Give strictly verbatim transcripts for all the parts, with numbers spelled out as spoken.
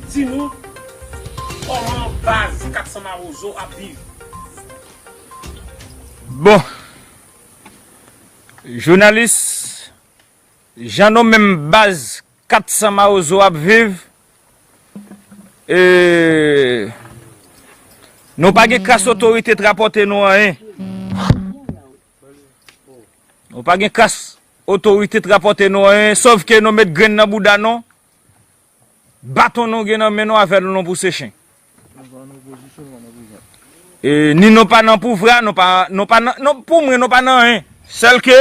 Di nou kòman baz kat san Mawozo ap viv. Bon, jounalis, jan nou menm baz kat san Mawozo ap viv, e, nou pa gen kras otorite t rapòte nou anyen. Nou pa gen kras otorite t rapòte nou anyen, sòf ke nou met grenn nan bouda nou. Baton nou gen nan men nou, avè l nou pouse chen. E, ni nou pa nan pouvwa, nou pa, nou pa nan, nou, pou mwen, nou pa nan anyen. Sèl ke,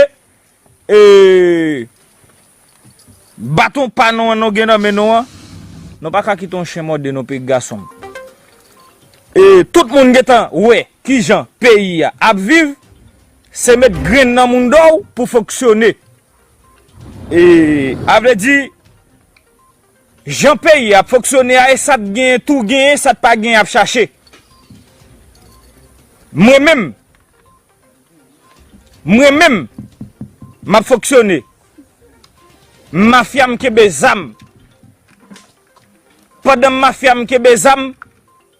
e, baton pa nou an nou gen nan men nou an, nou pa ka kite yon chen mòde nou, pitit gason m. E, tout moun gentan wè kijan peyi a ap viv, se met grenn nan mouda w pou fonksyone. E, a vle di, jan peyi ap fonksyone a, e sa t genyen tou genyen, sa t pa genyen ap chache. Mwen menm, mwen menm, m ap fonksyone. M mafya, m kenbe zam. Pandan m mafya, m kenbe zam,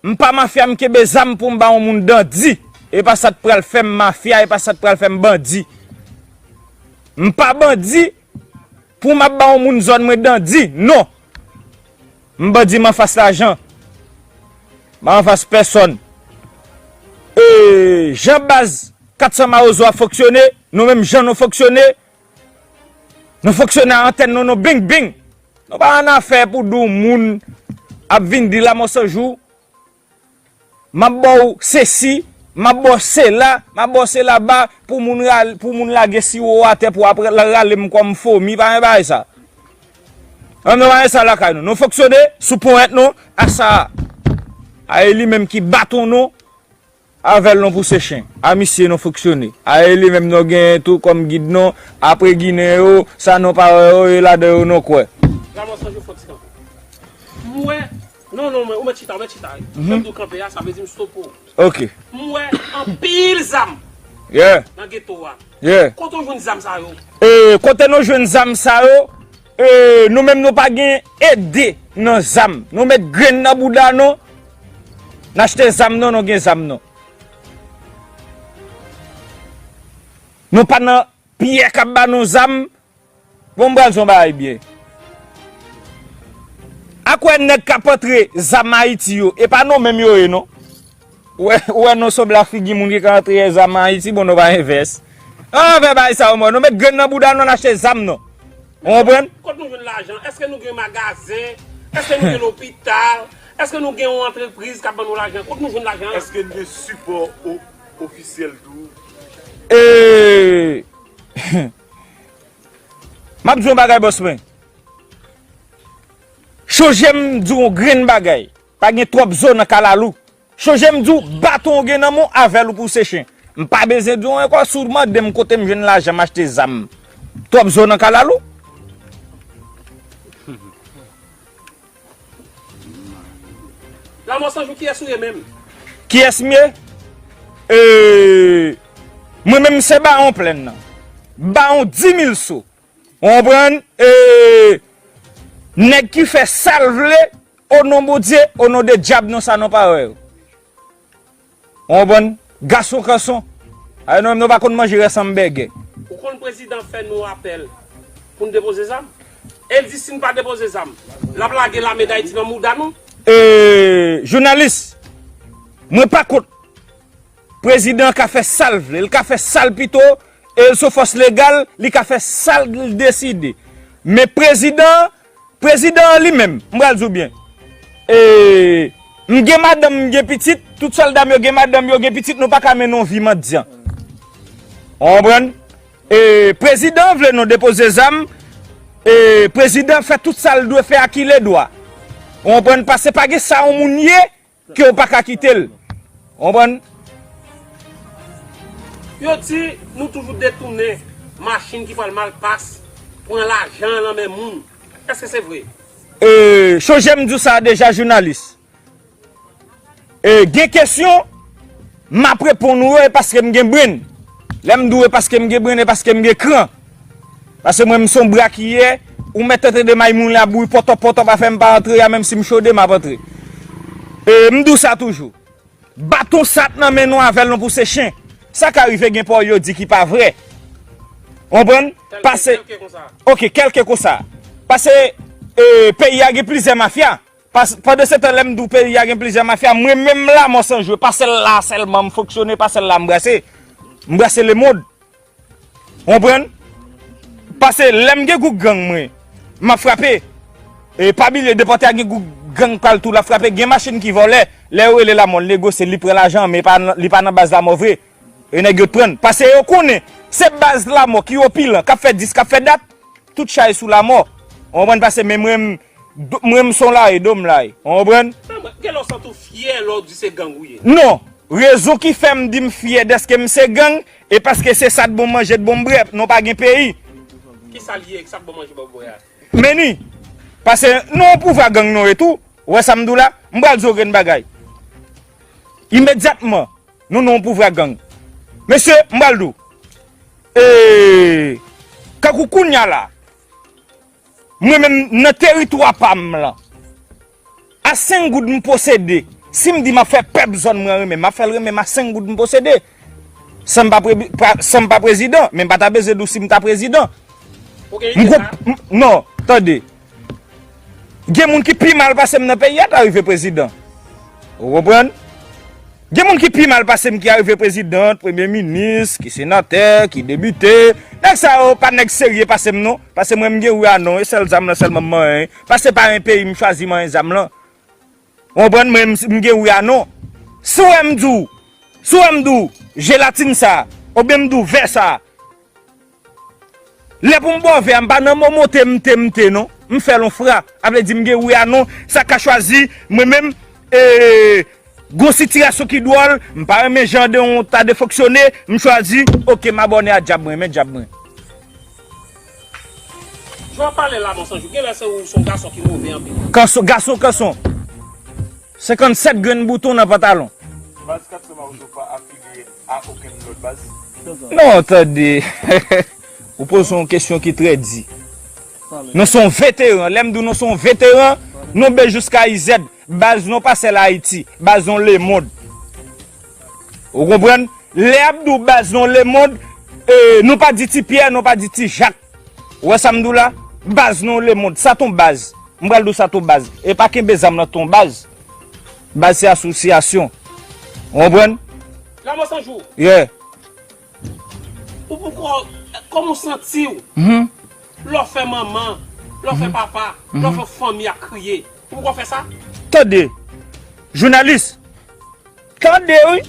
m pa mafya, m kenbe zam pou m ba yon moun dandi. E pa sa t pral fè m mafya, e pa sa t pral fè m bandi. M pa bandi pou m ap ba yon moun zòn mwen dandi, non. M bandi, m anfas lajan. M pa anfas pèsòn. E, jan baz kat san Mawozo ap fonksyone, nou menm jan nou fonksyone, nou fonksyone a antèn nou, nou bing bing. Nou pa annafè pou di w moun ap vin di Lamò San Jou, m ap ba w sesi, m ap ba w sela, m ap ba w sela ba, pou moun ral-, pou moun lage siwo atè pou ap ra-, rale m kòm fomi, pa gen bagay sa. An, nou pa gen sa lakay nou. Nou fonksyone sou ponyèt nou, a sa a. A e li menm ki baton nou, avè l nou pouse chen. A misye nou fonksyone. A e li menm nou genyen tou kòm gid nou, apre Ginen yo, sa nou pa wè yo, e ladan yo nou kwè. Lamò San Jou fòk ti kanpe. M wè, non, non, men ou mèt chita, ou mèt chita wi. Mhm. Lè m di w kanpe a, sa vle di m stope w. Ok. M wè anpil zam Yeah. nan geto a. Yeah. Kote w jwenn zam sa yo? E, kote nou jwenn zam sa yo? E, nou menm nou pa gen ede nan zam. Nou met grenn nan bouda nou. N achte zam nou, nou gen zam nou. Nou pa nan pyè k ap ba nou zam. Bon, m pral di yon bagay byen. A kwè nèg k ap antre zam Ayiti yo, e pa nou menm yo ye, non. Ou wè, ou wè nou sanble ak figi moun ki ka antre zam Ayiti, bon, nou pa gen vès. Ann fè bagay sa yo, mò. Nou met grenn nan bouda nou, n achte zam nou. Ou konprann? Kot nou jwenn lajan? Èske nou gen magazen? Èske nou gen lopital? Èske nou gen yon antrepriz k ap ban nou lajan? Kot nou jwenn lajan? Èske n gen sipò o-, ofisyèl tou? E, m ap di yon bagay, bòs mwen. Chonje m di w yon grenn bagay. Pa gen twòp zo nan kalalou. Chonje m di w, baton w gen nan men w, avè l ou pouse chen. M pa bezwen di w ankò, si w mande m kote m jwenn lajan m achte zam. Twòp zo nan kalalou. Lamò San Jou, kiyès ou ye menm? Kiyès m ye? E, mwen menm se Bawon Plèn nan. Bawon Dimil So. Ou konprann? E, nèg ki fè sa l vle, o non Bondye, o non de dyab, non sa nou pa wè yo. Ou konprann? Gason kanson. Ay, nou, nou pa konn manje rès anbègè. Ou konn prezidan fè nou apèl pou n depoze zam? E l di si n pa depoze zam, l ap lage lame Dayiti nan mouda nou? E, jounalis, mwen pa kont. Prezidan ka fè sa l vle, l ka fè sa l pito, e l se yon fòs legal, li ka fè sa l deside. Men prezidan, prezidan an li menm, m pral di w byen. E, m gen madanm, m gen pitit, tout sòlda m yo gen madanm, yo gen pitit, nou pa ka mennen yon vi mandyan. Ou konprann? E, prezidan vle nou depoze zam, e, prezidan fè tout sa l dwe fè a ki ledwa. Ou konprann? Paske pa gen sa yon moun ye, ke w pa ka kite l. Ou konprann? Yo di nou toujou detounen machin ki pral Malpas, pran lajan nan men moun. Èske se vre? E, chonje m di w sa deja, jounalis. E, gen kesyon, m ap reponn ou yo, e paske m gen brenn. Lè m di w e paske m gen brenn, e paske m gen kran. Paske mwen, m se yon bra ki ye, Ou mèt tete de may moun la bouyi pòtòp pòtòp afè m pa antre a, menm si m chode m ap antre. E, m di w sa toujou. Baton sa t nan men nou avè l nou pouse chen. Sa ka rive gen pawòl yo di ki pa vrè. Ou konprann? Pase, oke, kèlke konsa. Pase, e, peyi a gen plizyè mafya. Pas, pandan se tan lè m di w peyi a gen plizyè mafya, mwen menm Lamò San Jou, pa sèl la sèlman m fonksyone, pa sèl la m brase. M brase lemonn. Ou konprann? Pase lè m gen gwoup gang mwen, m ap frape. E pa bliye depòte a gen gwoup gang pral tou l ap frape. Gen machin ki vòlè. Lè yo rele Lamò l negosye, li pran lajan, men li pa nan, li pa nan baz Lamò vre. E nèg yo t pran. Pase yo konnen se baz Lamò ki opilan, k ap fè dis, k ap fè dat. Tout chay sou Lamò. Ou konprann? Pase men mwen m, mwen m se yon laye, do m laye. Ou konprann? Gen lè w santi w fyè lè w di se gang ou ye. Non. Rezon ki fè m di m fyè dèske m se gang, e paske se sa t bon manje, t bon bwè, nou pa gen peyi. Kisa l ye, sa t bon manje, bon bwè a? Meni. Pase nou yon pouvwa gang nou ye tou. Ou wè sa m di w la? M pral di w yon grenn bagay. Imedyatman, nou nan yon pouvwa gang. Mesye, m pral di w. E, kankou kounya la, mwen menm nan teritwa pa m lan, a senk goud m posede, si m di m ap fè pèp zòn mwen renmen, m ap fè l renmen m a senk goud m posede. San m pa pre-, pa, san m pa prezidan, men m pa ta bezwen di w si m ta prezidan. M gon, m, non, tande. Gen moun ki pi mal pase m nan peyi a ta rive prezidan. Ou konprann? Gen moun ki pi mal pase m ki arive prezidan, premye minis, ki senatè, ki depite. Nèg sa yo pa nèg serye pase m non. Pase mwen m gen wi a non, e sèl zam lan sèlman m manyen. Pase pa yon peyi m chwazi manyen zam lan. Ou konprann? Mwen m, m gen wi a non. Si w wè m di w, si w wè m di w, jelatin sa, oubyen m di w vè sa, lè pou m bò vè a, m pa nan mo monte, mte, mte, non. M fè l on fra. A vle di m gen wi a non. Sa ka chwazi, mwen menm, e, gon sitiyasyon ki dwòl, m pa renmen jan de yon ta de fonksyone, m chwazi, oke, m abòne a dyab mwen, men dyab mwen. Jan w ap pale la, Monsonjou, genlè se ou se yon gason ki move anpil. Kanson, gason, kanson. Senkannsèt grenn bouton nan pantalon. Baz kat san Mawozo pa afilye a okenn lòt baz? Non, tande. Ou poze yon kesyon ki trè di. Nou se yon veteran. Lè m di w nou se yon veteran, nou B jiska I Z. Baz nou pa sèl Ayiti. Baz nou lemonn. Ou konprann? Lè y ap di w baz nou lemonn, e, nou pa di Ti Pyè, nou pa di Ti Jak. Ou wè sa m di w la? Baz nou lemonn. Sa t on baz. M pral di w sa t on baz. E pa kenbe zam nan t on baz. Baz se asosyasyon. Ou konprann? Lanmò San Jou. Yeah. Ou poko, kòman w santi w? Mhm. Lè w fè manman, lè w fè papa, lè w fè fanmi ap kriye. Ou poko fè sa? Tande. Jounalis. Tande wi.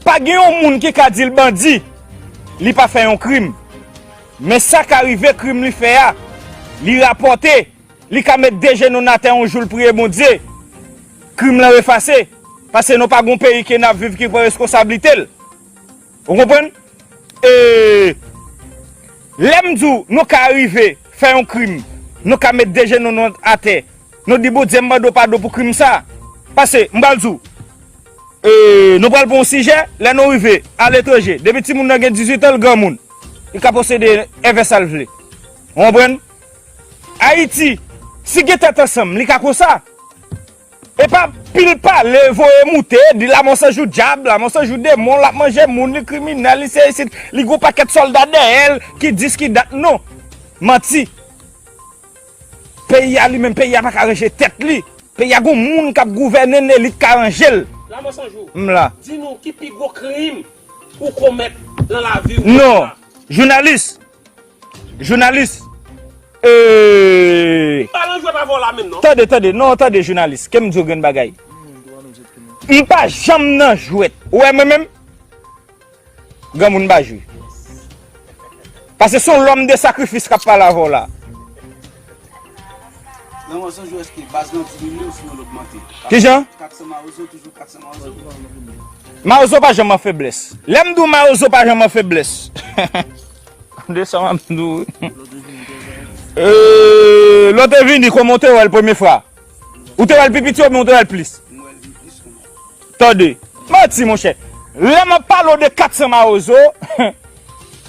Pa gen yon moun ki ka di l bandi, li pa fè yon krim. Men sa ka rive krim li fè a, li rapòte, li ka met de jenou n atè yon jou l priye Bondye. Krim lan efase. Pase nou pa gon peyi ke n ap viv ki pran reskonsablite l. Ou konprann? E lè m di w nou ka rive fè yon krim, nou ka met de jenou nou atè, nou di Bondye m mande w padon pou krim sa. Pase, m pral di w, e, nou pral pran yon sijè, lè nou rive aletranje, depi timoun nan gen dizuit an, l granmoun. Li ka posede èvè sa l vle. Ou konprann? Ayiti, si gen tèt ansanm, li ka konsa. E pa pil pale, voye moute, di Lanmò San Jou dyab, Lanmò San Jou demon, l ap manje moun, li kriminèl, li se isit, li gon pakèt sòlda dèyè l, ki dis ki dat, non. Manti. Peyi a li menm, peyi a pa ka ranje tèt li. Peyi a gon moun k ap gouvène n, elit ka ranje l. Lanmò San Jou. M la. Di nou ki pi gwo krim ou komèt nan lavi w? Non. Jounalis. Jounalis. E. M pa nan jwèt avè w la menm non. Tande, tande. Non, tande, jounalis. Ke m di w grenn bagay. M pa janm nan jwèt. Ou wè mwen menm? Granmoun pa jwe. Pase se yon lòm de sakrifis k ap pale avè w la. Lanmò San Jou, èske baz lan diminye osinon l ogmante? Kijan? Kat san Mawozo, toujou kat san Mawozo. Mawozo pa janm an feblès. Lè m di w Mawozo pa janm an feblès. Tande sa m ap di w. E, lè w te vini, kòman w te wè l premye fwa? Ou te wè l pi piti oubyen w te wè l plis? Tande. Manti, monchè. Lè m ap pale w de kat san Mawozo,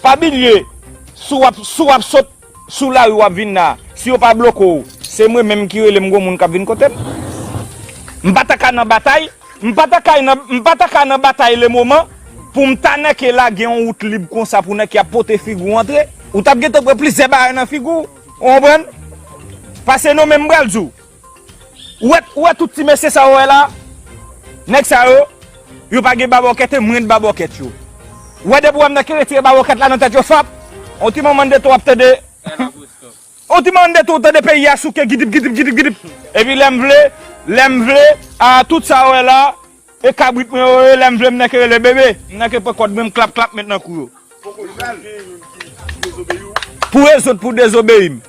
pa bliye, si w ap, si w ap sot Sou lari w ap vin la, si yo pa bloke w, se mwen menm ki rele m gon moun k ap vin kote m. M pa ta ka nan batay, m pa ta ka nan, m pa ta ka nan batay lemoman pou m ta nèke lage yon wout lib konsa pou nèke ap pote figi w antre. Ou t ap gentan pran plizyè bagay nan figi w, ou konprann? Pase non men m pral di w. Ou wè, ou wè tout ti mesye sa ou wè la? Nèg sa yo, yo pa gen babòkèt e mwen t babòkèt yo. Ou wè depi w wè m nan ki retire babòkèt la nan tèt yo fap, on ti moman de tou w ap tande, on ti moman de tou w tande peyi a souke gidip, gidip, gidip, gidip. Epi lè m vle, lè m vle, a tout sa ou wè la, e kabrit mwen yo ye, lè m vle m nan ke rele bebe, m nan ke pran kòd mwen m klap, klap met nan kou yo. Pou rezon pou dezobeyi m.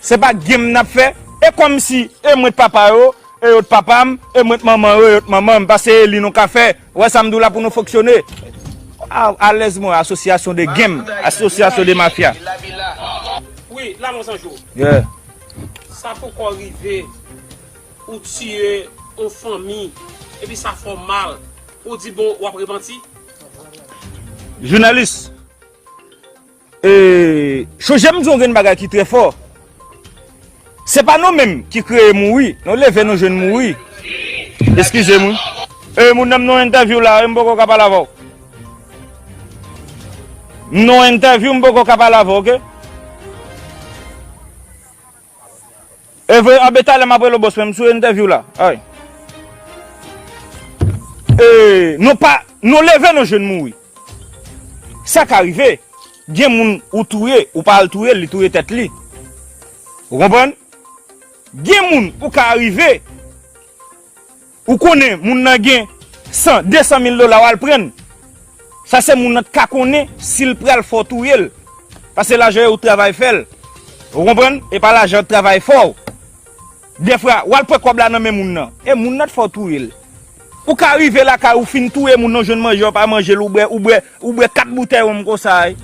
Se pa game n ap fè. E kòmsi e mwen t papa yo, e yo t papa m, e mwen t manman yo, e yo t manman m. Pase e li nou ka fè. Ou wè sa m di w la pou nou fonksyone. A, alèz mwen, asosyasyon de game, asosyasyon de mafya. Wi, Lamò San Jou. Yeah. Sa poko rive, ou tiye yon fanmi, epi sa fè w mal, ou di bon, w ap repanti? Jounalis, e, chonje m di yon grenn bagay ki trè fò. Se pa nou menm ki kreye mouri, nou leve nou jwenn mouri. Eskize m wi. E, moun nan m nan yon entèvyou la, e m poko ka pale avè w. M nan yon entèvyou, m poko ka pale avè w, oke? E vre, anben talè m ap rele w bòs mwen, m sou entèvyou la. Ay. E, nou pa, nou leve nou jwenn mouri. Sa ka rive. Gen moun ou touye, ou pa al touye l, li touye tèt li. Ou konprann? Gen moun ou ka rive, ou konnen moun nan gen san, de san mil dola, w al pran l. Sa se moun nan t ka konnen si l pral fè w touye l. Paske lajan yo ou travay fè l. Ou konprann? E pa lajan travay fè w. Dèfwa, w al pran kòb la nan men moun nan. E moun nan t fè w touye l. Ou ka rive lakay ou fin touye moun nan, jwenn manje, w pa manje l, ou bwè, ou bwè, ou bwè kat boutèy wonm konsa, wi.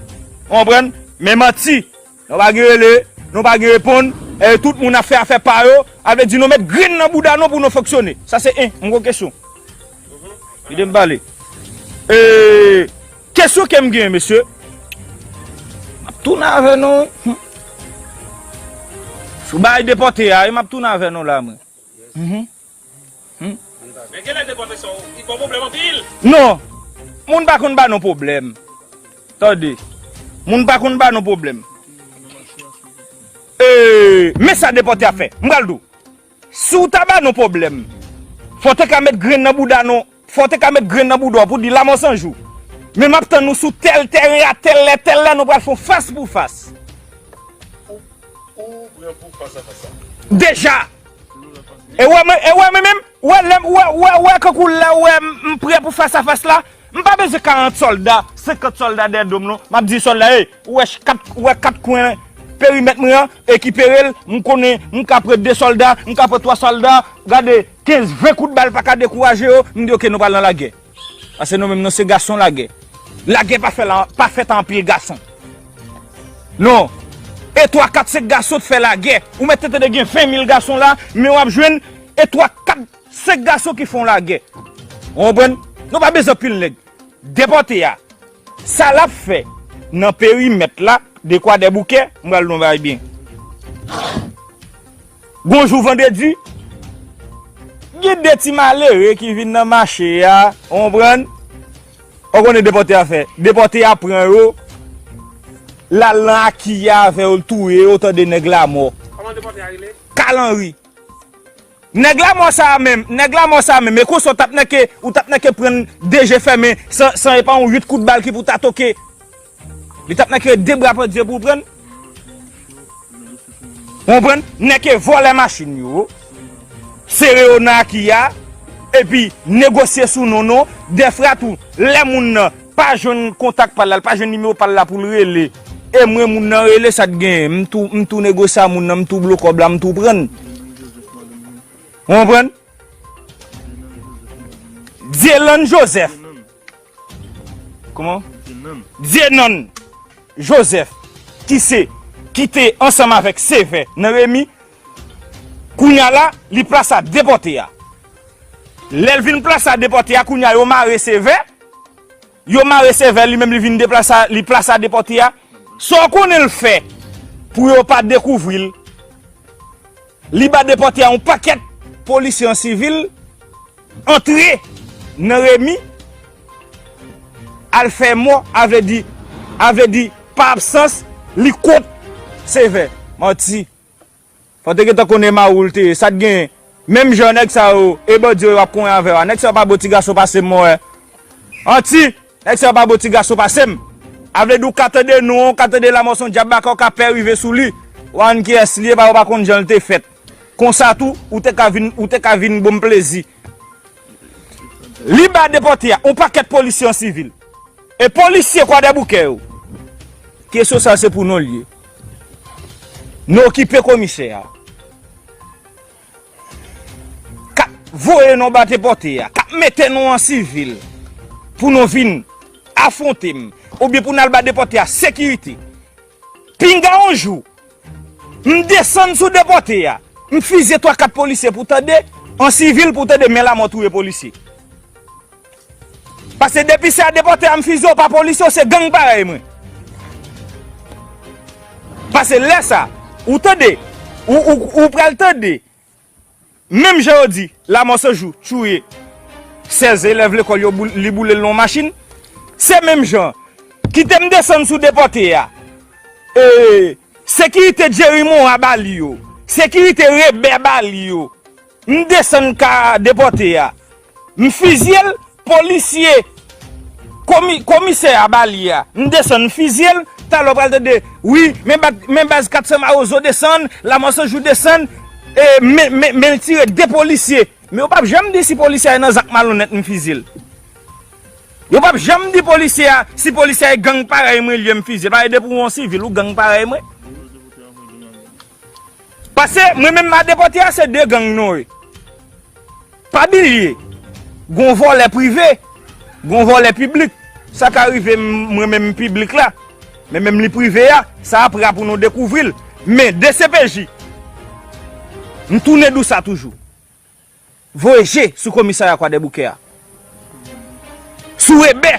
Ou konprann? Men manti. Nou pa gen rele, nou pa gen reponn. E tout moun ap fè afè pa yo. A vle di nou met grenn nan bouda nou pou nou fonksyone. Sa se en, m gon kesyon. Kite m pale. E, kesyon ke m gen, mesye. M ap tounen avè nou, wi. Hmm. Sou bagay depòte a, wi, m ap tounen avè nou la, mwen. Mhm. Hmm. Men genlè depòte sa, li ba w pwoblèm anpil. Non. Moun pa konn ba nou pwoblèm. Tande. Moun pa konn ba nou pwoblèm. E, men sa depòte a fè. M pral di w. Si w ta ba nou pwoblèm, fò w te ka met grenn nan bouda nou, fò w te ka met grenn nan bouda w pou di Lamò San Jou. Men m ap tann nou sou tèl tèren a, tèl lè, tèl lè, nou pral fè yon fas pou fas. Ou, ou pran pou fas a fas la. Deja! E wè mwen, e wè mwen menm, wè lè m, wè, wè, wè kankou lè wè m, m prè pou fas a fas la, m pa bezwen karant sòlda, senkant sòlda dèyè do m non. M ap di sòlda, ey, ou wè ch-, kat, ou wè kat kwen perimèt mwen an, ekipere l, m konnen, m ka pran de sòlda, m ka pran twa sòlda, gade, kenz, ven kout bal pa ka dekouraje yo, m di, oke, nou pral nan lagè. Paske nou menm, nou se gason lagè. Lagè pa fè la, pa fèt a anpil gason. Non. E twa, kat, senk gason t fè lagè. Ou mèt te tande gen ven mil gason la, men w ap jwenn e twa, kat, senk gason ki fè yon lagè. Ou konprann? Nou pa bezwen anpil nèg. Depòte a. Sa l ap fè nan perimèt la, de Kwadèboukè, m pral di w yon bagay byen. Gon jou vandredi, gen de ti malere ki vin nan mache a, ou konprann? Ou konnen depòte a fè. Depòte a pran yo, l al nan Akiya avè yo, l touye yo, tande nèg Lamò. Kòman depòte a rele? Kal Anri. Nèg Lamò sa a menm, nèg Lamò sa a menm, e konsa w t ap nèke, ou t ap nèke pran de je fèmen, san, san e pa yon uit kout bal ki pou ta toke. Li t ap nèke de bra pandye pou w pran. Ou konprann? Nèke vòlè machin yo, sere yo nan Akiya, epi negosye sou non nou. Dèfwa tou, lè moun nan pa jwenn kontak pa l la, l pa jwenn nimewo pa l la pou l rele. E mwen, moun nan rele, sa t genyen? M tou, m tou negosye a moun nan, m tou blo kòb la, m tou pran. Ou konprann? Dyelan Joseph. Kòman? Dyenan Joseph, ki se, ki te ansanm avèk Sevè nan Remi, kounye a la, li plase a depòte a. Lè l vin plase a depòte a, kounye a, yo mare Sevè, yo mare Sevè, li menm li vin deplase a, li plase a depòte a. Sa w konnen l fè? pou yo pa dekouvri l. Li ba depòte a yon pakèt polisye an sivil antre nan Remi, al fè mò, a vle di, a vle di, pa absans, li kont Sevè. Manti. Fò te gentan konnen mawoul te ye. Sa t genyen? Menm jan nèg sa yo, e bandi yo ap konyen avè w a. Nèg sa yo pa bon ti gason pase m, mwen wè. Anti, nèg sa yo pa bon ti gason pase m. A vle di w ka tande non, w ka tande Lamò se yon dyab baka, w ka pè rive sou li. W a konn kiyès li ye, pa, ou pa konn jan l te fèt. Konsa tou, ou te ka vin, ou te ka vin bon plezi. Li ba depòte a, yon pakèt polisye an sivil. E polisye Kwadèboukè yo. Kesyon sa se pou nou l ye. Nou okipe komisè a. K ap voye nou ba depòte a, k ap mete nou an sivil pou nou vin afwonte m, oubyen pou n al ba depòte a sekirite. Pinga yon jou, m desann sou depòte a, m fizye twa kat polisye pou tande, an sivil pou tande, men Lamò touye polisye. Paske depi se a depòte a m fizye, w pa polisye, w se gang parèy mwen. Paske lè sa, ou tande, ou, ou, ou pral tande, menm jan yo di, Lamò se jou, tchouye sèz elèv lekòl yo, boul-, li boule l nan yon machin, se menm jan, kite m desann sou depòte a, e, sekirite Jerry Morin a ba li yo, sekirite Rebè ba li yo, m desann ka depòte a, m fizye l, polisye, komi-, komisè a ba li a, m desann, m fizye l, talè w pral tande, wi, men ba-, men baz kat san Mawozo desann, Lamò se jou desann, e, men, men, men l tire de polisye. Men yo p ap janm di si polisye a nan zak malonèt, m fizye l. Yo p ap janm di polisye a, si polisye a e gang parèy mwen li ye, m fizye l. Paske depi w yon sivil, ou gang parèy mwen. Paske mwen menm a depòte a se de gang nou ye. Pa bliye, gon vòlè prive, gon vòlè piblik. Sa ka rive m-, mwen menm piblik la, men menm li prive a, sa apre a pou nou dekouvri l. Men D C P J, m tounen di w sa toujou. Voye je sou komisarya Kwadèboukè a. Sou Ebè.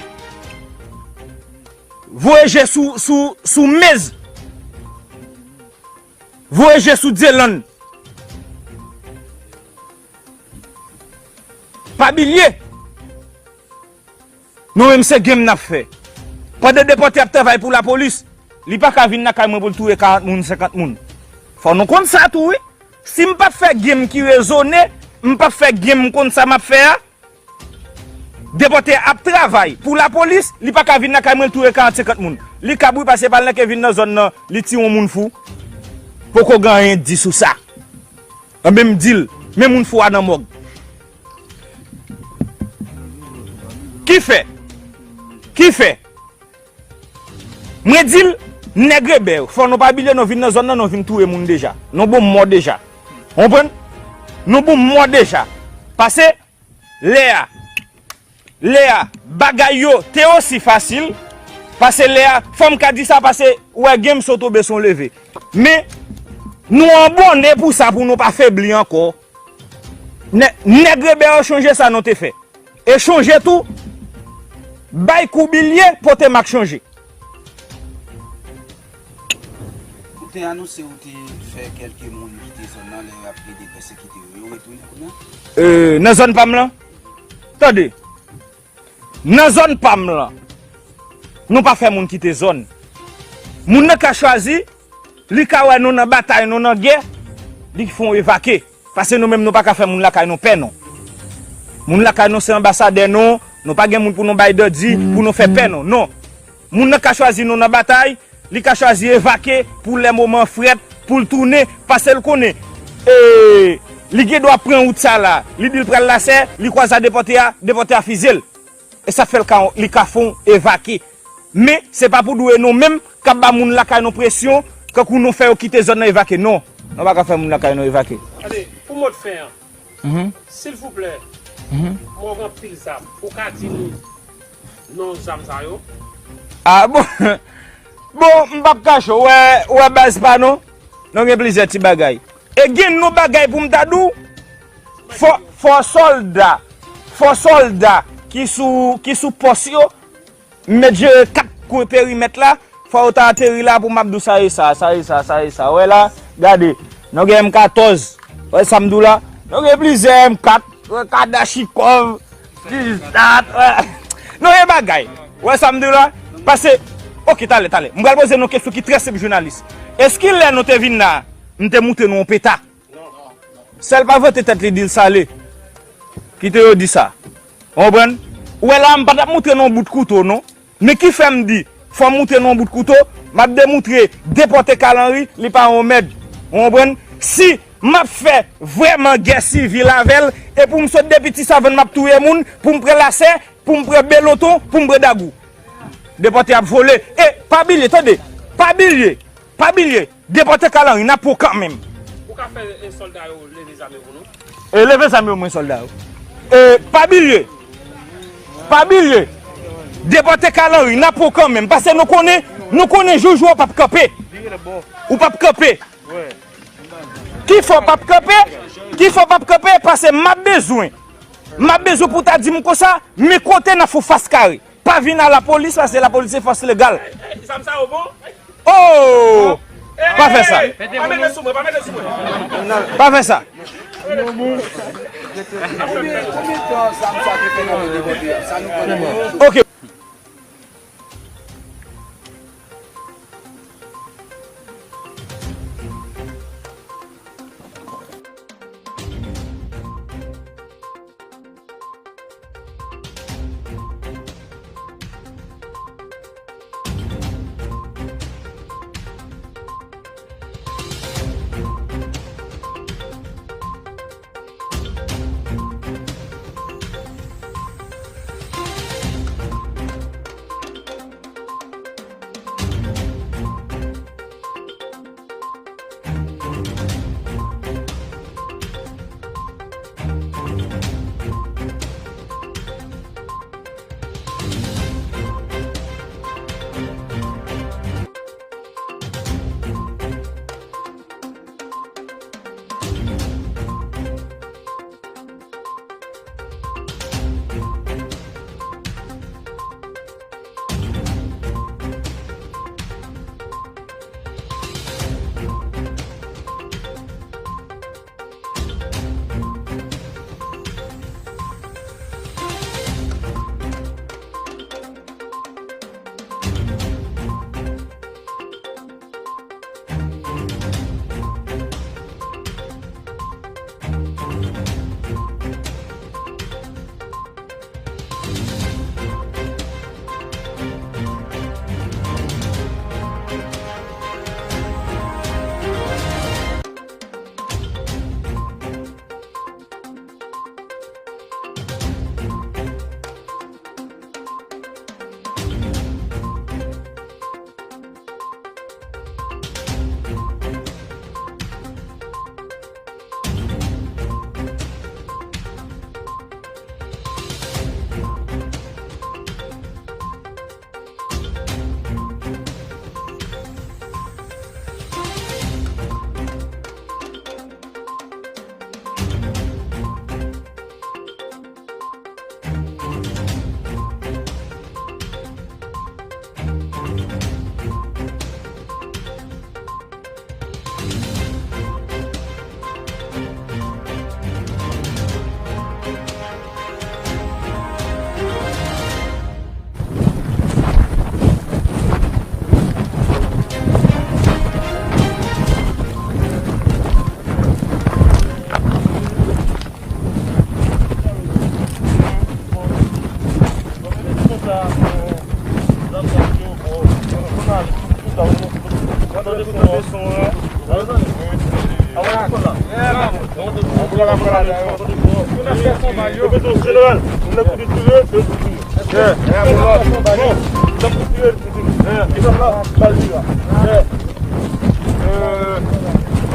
Voye je sou, sou, sou Mez. Voye je sou Dyelann. Pa bliye, nou menm se game n ap fè. Pandan depòte ap travay pou lapolis, li pa ka vin lakay mwen pou l touye karant moun, senkant moun. Fò nou konn sa tou, wi. Si m p ap fè game ki rezone, m p ap fè game m konn sa m ap fè a, depòte ap travay pou lapolis, li pa ka vin lakay mwen, l touye karant, senkant moun. Li kab wi, paske pa l nan ke vin nan zòn nan, li tiye yon moun fou. Poko gen anyen di sou sa. Anben m di l, men moun fou a nan mòg. Ki fè? Ki fè? Mwen di l, nèg Ebè yo, fò nou pa bliye nou vin nan zòn nan, nou vin touye moun deja. Nou bon mò deja. Konprann? Nou bon mò deja. Paske, lè a, lè a, bagay yo te osi fasil, paske lè a, fò m ka di sa, paske, ou wè, game se yon tonbe, se yon leve. Men, nou abòne pou sa, pou nou pa febli ankò. Nè-, nèg Ebè yo chonje sa nou te fè. E chonje tou, bay kou bilye, pote mak chonje. Ou te anonse ou te fè kèlke moun kite zòn nan lè y ap plede pèsekite yo. Yo retounen kounye a? E, nan zòn pa m lan? Tande. Nan zòn pa m lan, nou pa fè moun kite zòn. Moun nan ka chwazi, li ka wè nou nan batay, nou nan gè, li fè yon evake. Paske nou menm nou pa ka fè moun lakay nou pè non. Moun lakay nou se anbasadè nou, nou pa gen moun pou nou bay dandi, pou nou fè pè non. Non. Moun nan ka chwazi nou nan batay, li ka chwazi evake pou lè moman frèt, pou l tounen, paske l konnen, e, li gen dwa pran wout sa la, li di l pral Lasè, li kwaze a depòte a, depòte a fizye l. E sa fè l ka, li ka fè yon evake. Men, se pa pou dwe nou menm k ap ba moun lakay nou presyon, kankou nou fè yo kite zòn nan evake. Non, nou pa ka fè moun lakay nou evake. Tande, pou mo de fen an, silvouplè, mwen gen anpil zam. Ou ka di nou non zam sa yo? A, bon. Bon, m p ap kache w, wè, wè baz pa nou, nou gen plizyè ti bagay. E gen nou bagay pou m ta di w, fò, fò sòlda, fò sòlda ki sou, ki sou pòs yo, m mèt jere kat kwen perimèt la, pa yo ta ateri la pou m ap di w sa e sa, sa e sa, sa e sa. Wè la, gade, nou gen M katòz. Wè sa m di w la? Nou gen plizyè M kat, wè, Kadachikòv, Tizat, wè. Nou gen bagay. Wè sa m di w la? Pase, oke, talè, talè. M pral poze nou kesyon ki trè senp, jounalis. Èske lè nou te vin la, m te moutre nou yon peta? Sèl pa vante tèt li di l sale. Kite yo di sa. Ou konprann? Ou wè la, m pa t ap moutre nou yon bout kouto, non. Men ki fè m di, fò m moutre nou yon bout kouto, m ap demoutre depòte Carl Henry, li pa yon mèd. Ou konprann? Si m ap fè vrèman gè sivil avè l, e pou m sot depi Ti Savann m ap touye moun, pou m pran Lasè, pou m pran Beloton, pou m pran Dagou. Depòte ap vole. E pa bliye, tande, pa bliye, pa bliye, depòte Carl Henry, n ap pran w kanmenm. Ou ka fè, e, sòlda yo leve zam yo pou nou? E leve zam yo, mwen, sòlda yo. E pa bliye, pa bliye, depòte Carl Henry, n ap pran w kanmenm, paske nou konnen, nou konnen jou jou w p ap kanpe. Ou p ap kanpe. Ki fè w p ap kanpe? Ki fè w p ap kanpe? Paske m ap bezwen, m ap bezwen pou w ta di m konsa, men kote n ap fè w fas kare. Pa vin a lapolis, paske lapolis se fòs legal. Zam sa yo bon? Oh! Pa fè sa. Pa mete sou mwen, pa mete sou mwen. Pa fè sa. Konbyen, konbyen tan zam sa te fè nan men depòte a? Sa nou konnen. Ok.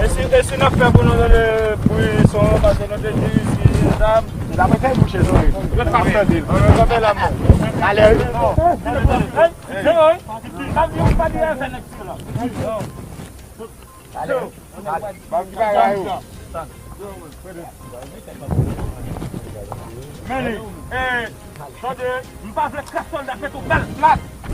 E si, e si n ap fè pou nou tande bri son, paske nou te di si zam. Daprè kèl bouch e zòrèy. Yo t ap tande. An, yo kanpe la, mwen. Talè, wi. Talè, wi. Talè, wi. Men li, e, tande, m pa vle kras sòlda fè tou bèl plat.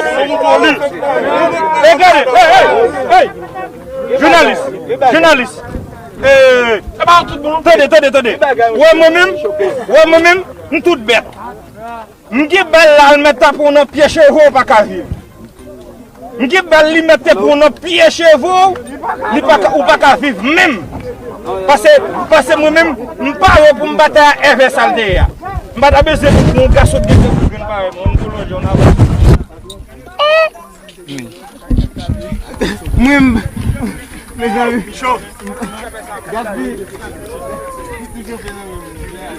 Fòk nou moute li. E gade, hey, hey, hey. Jounalis, jounalis. Eh, tande, tande, tande. Wè mwen menm, wè mwen menm, m tout bèt. M gen bal la, l mèt tape w nan pye cheve w, ou pa ka viv. M gen bal li mèt tape w nan pye cheve w, li pa ka, ou pa ka viv menm. Pase, pase mwen menm, m pare pou m batay a èvè sa l te ye a. M pa ta bezwen pou yon gason ki te pou vin pare mwen, m pou lonje w nan. Mwen, mezanmi.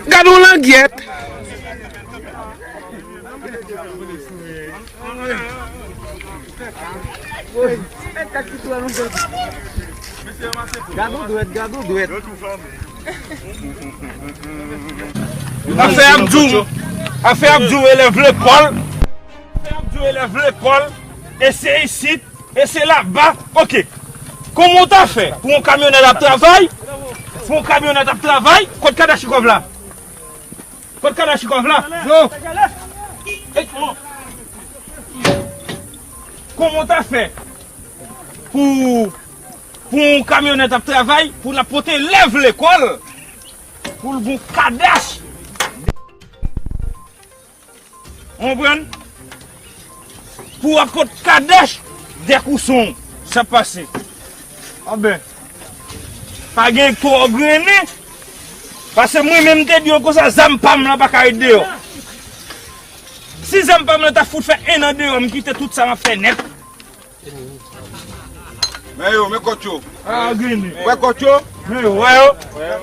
Gad yon langyèt. Gad yon dwèt, gad yon dwèt. Afè ap di w, afè ap di w elèv lekòl. Afè ap di w elèv lekòl. E se isit, e se laba. Oke. Kòman w ta fè pou yon kamyonèt ap travay? Pou yon kamyonèt ap travay? Kot kadach kòb la? Kot kadach kòb la? Yo. Kòman w ta fè pou, pou yon kamyonèt ap travay, pou l ap pote elèv lekòl, pou l gon kadach? Ou konprann? Pou w ap pot kadach dèk ou son, sa pase. Anben, pa gen twò grennen. Pase mwen menm te di yo konsa, zam pa m lan pa ka ret deyò. Si zam pa m lan ta fout fè en an deyò, m kite tout sa m ap fè nèt. Men yo, men kòt yo. A, grennen. Wè kòt yo? Men yo, wè yo.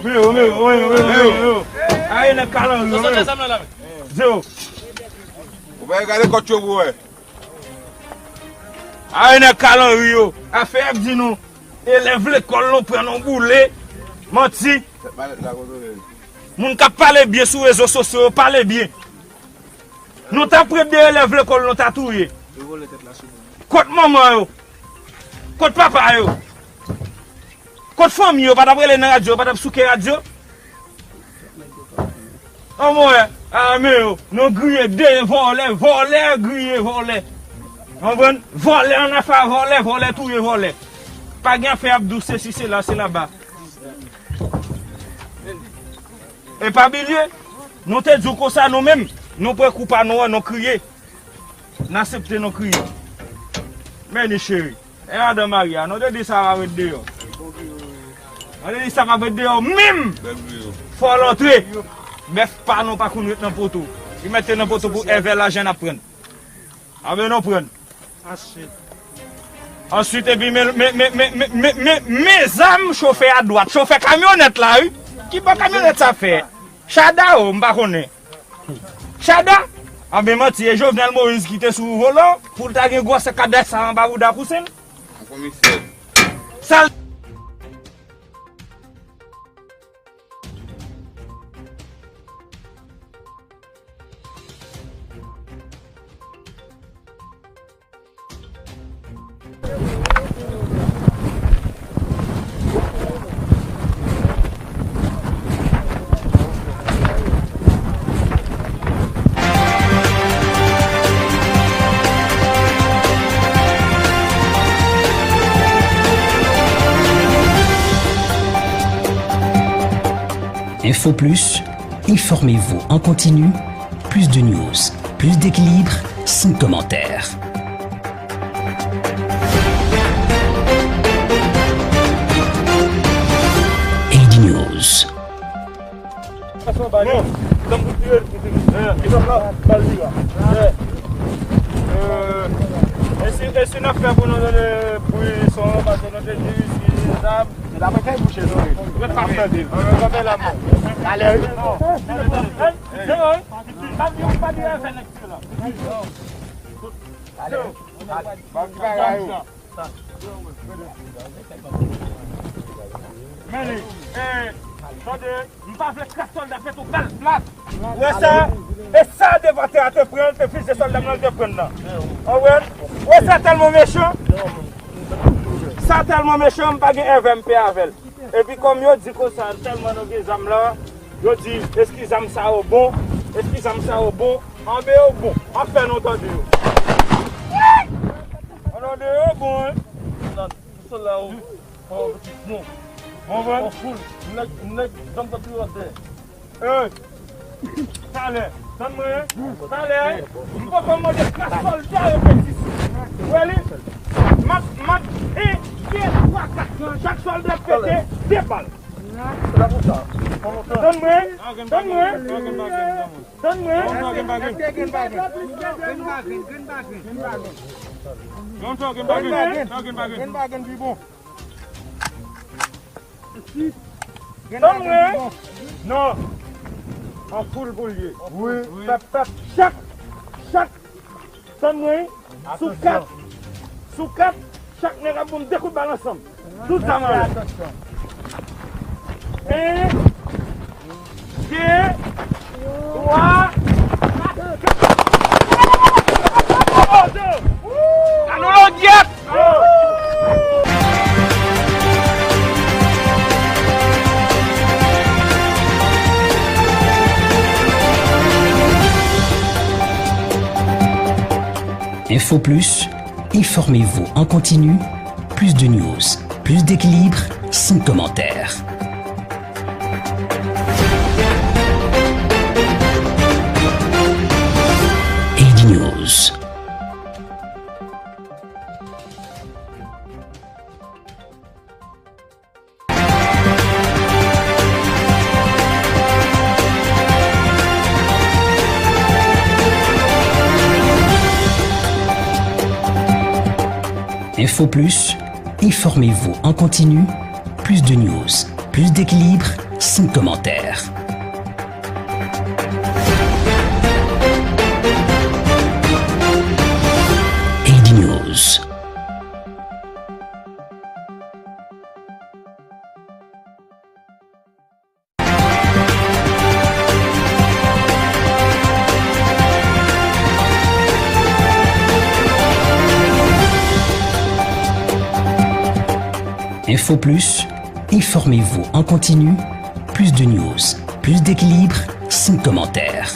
Men yo, men yo, men yo, men yo, men yo, men yo. Aye nan kalanri yo, men yo. Zewo. Ou pa gade kòt yo pou wè. Aye nan kalanri yo. Afè ap di nou, elèv lekòl nou pran nou boule. Manti. Moun k ap pale byen sou rezo sosyo yo, pale byen. Nou ta pran de elèv lekòl, nou ta touye. Kot manman yo? Kot papa yo? Kot fanmi yo? Pa t ap rele nan radyo, pa t ap souke radyo? Anmwey, a men yo, nou griye de vòlè, vòlè, griye vòlè. Konprann? Vòlè ann afè a vòlè, vòlè touye vòlè. Pa gen afè ap di w sesi, sela, se laba. E pa bliye, nou te di w konsa nou menm, nou pran kou pa nou an, nou kriye. N aksepte nou kriye. Men ni cheri. E madan Maria, nou te di sa va ret deyò. Nou te di sa va ret deyò menm. Fò l antre. Bèf pa nou pa konn ret nan poto. Li mete nan poto pou èvè lajan n ap pran. Anben nou pran. Answit. Answit, epi men, men, men zam chofè a dwat. Chofè kamyonèt la, wi. Ki bò kamyonèt sa fè? Chada o, m pa konnen. Chada? Anben manti, e Jovenel Moïse ki te sou volan, pou l ta gen gwòsè kadach sa anba bouda kousen l? Komisè. Sa l Info Plus, informez-vous en continu, plus de news, plus d'équilibre, sans commentaire. A D News. Non, tankou tire l pou tire. Egzanp la, bal li la. Euh, e si, e si n ap fè pou nou tande bri son, paske nou te di si zam. L ap fè bouche nou. Mwen p ap tande l. Mwen p ap fè la mò. Talè wi. Non. Non, non, non. Pa di, pa di afè nèg la. Talè. Bal ki bagay yo. Men li, eh, tande, m pa vle kras sòlda fè tou bal plat. Ou wè sa? E sa devatè a te pran, te fize sòlda m nan te pran nan. Ou wè? Ou wè sa tèlman mechan? Sa tèlman mechan, m pa gen èvè m pè avè l. Epi kòm yo di konsa, tèlman nou gen zam la, yo di, èske zam sa yo bon? Èske zam sa yo bon? Anbe yo bon, m ap fè nou tande yo. Anbe yo bon, wi. Nan, sou la, ou. Bon, bon, bon. Bon, bon. Bon, foul. Nèg, nèg, zam sa pi wòtè. Ey! Talè, tann mwen, talè, m poko mande klas sòlda yo pete. Ou wè li? M ap, m ap, en, de, twa, kat. Chak sòlda pete de bal. Tann mwen, tann mwen, tann mwen. Tann mwen. Tann mwen. Tann mwen. Non. An foul pou l ye. Wi. Pèp, pèp, chak, chak. Tann mwen. Sou kat. Sou kat. Chak nèg ap ban m de kout bal ansanm. Tout zam anlè. En, de, twa, kat. Anou langyèt! Info Plus, informez-vous en continu, plus de news, plus d'équilibre, sans commentaire. A D News. Info Plus, informez-vous en continu, plus de news, plus d'équilibre, sans commentaire. A D News. Info Plus, informez-vous en continu, plus de news, plus d'équilibre, sans commentaire.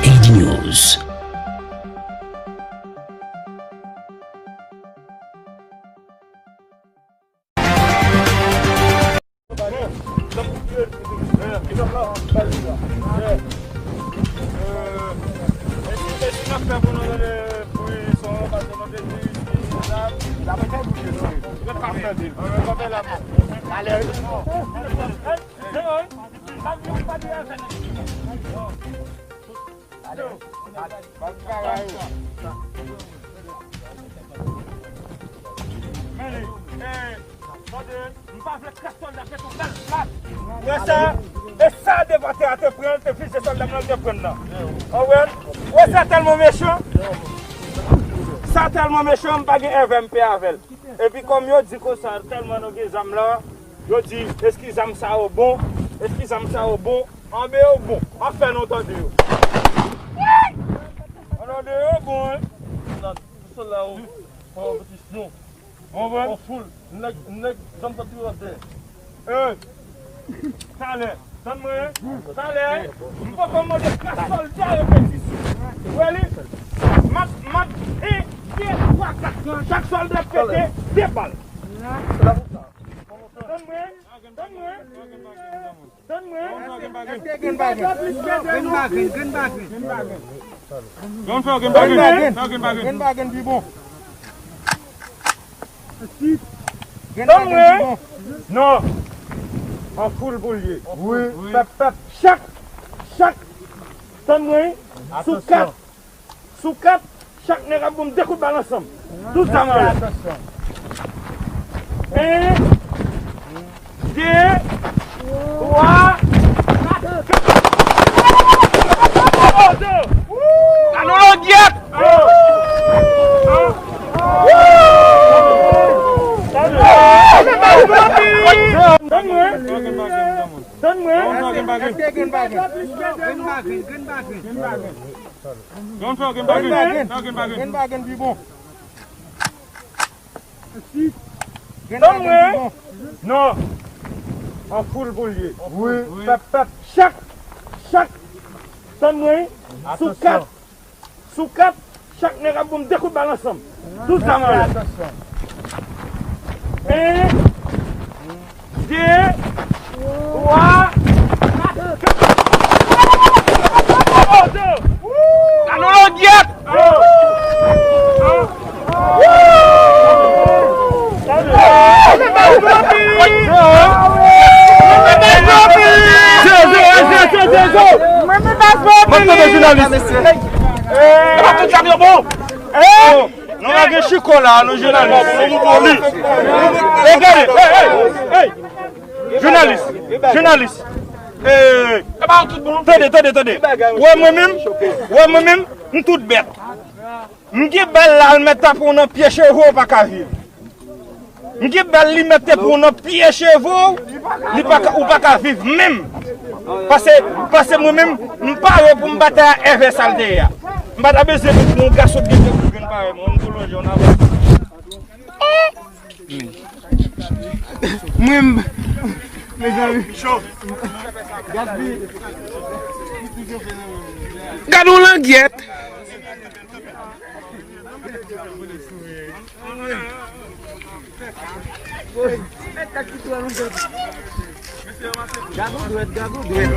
A D News. Ou wè sa? E sa devatè a te pran, te fize sòlda m nan te pran nan. Ou wè? Ou wè sa tèlman mechan? Sa tèlman mechan, m pa gen èvè m pè avè l. Epi kòm yo di konsa, tèlman nou gen zam la, yo di, èske zam sa yo bon? Èske zam sa yo bon? Anbe yo bon, m ap fè nou tande yo. Anbe yo bon, wi. Nan, sou la, ou. Konpetisyon. Bon, bon. An foul. Nèg, nèg, zam sa pi wòtè. Ey! Talè, tann mwen. Talè, m poko mande klas sòlda yo pete. Ou wè li? M ap, m ap, en, Chak sòlda pete de bal. Tann mwen, tann mwen, tann mwen. Èske gen pa gen? Gen pa gen, gen pa gen. Gen pa gen. Gen pa gen. Gen pa gen pi bon. Tann mwen. Non. An foul pou l ye. Wi. Pèp, pèp. Chak, chak. Tann mwen. Sou kat. Sou kat, chak nèg ap ban m de kout bal ansanm. Tout zam an lè. En, de, twa, kat. Alon langyèt! Tann mwen. Tann mwen. Gen pa gen. Gen pa gen. Gen pa gen. Gen pa gen. Gen pa gen pi bon. Tann mwen. Non. An foul pou l ye. Wi. Pèp, pèp. Chak, chak. Tann mwen. Sou kat. Sou kat. Chak nèg ap ban m de kout bal ansanm. Tout zam an lè. En, de, twa, kat. Alon langyèt! Mwen, mwen pa jounalis. E pa tout sa ki bon. Nou pa gen chiko la, nou jounalis. E gade, hey, hey, hey. Jounalis, jounalis. Eh, tande, tande, tande. Wè mwen menm, wè mwen menm, m tout bèt. M gen bal la, al mèt tape w nan pye cheve w, ou pa ka viv. M gen bal li mèt te pran nan pye cheve w, li pa ka, ou pa ka viv menm. Pase, pase mwen menm, m pare pou m batay a èvè sa l te ye a. M pa ta bezwen pou yon gason ki gen de grenn parèy mwen, m tou lonje yon avan. Mwen, m- mezanmi. Gad yon langyèt. Gad yon dwèt, gad yon dwèt.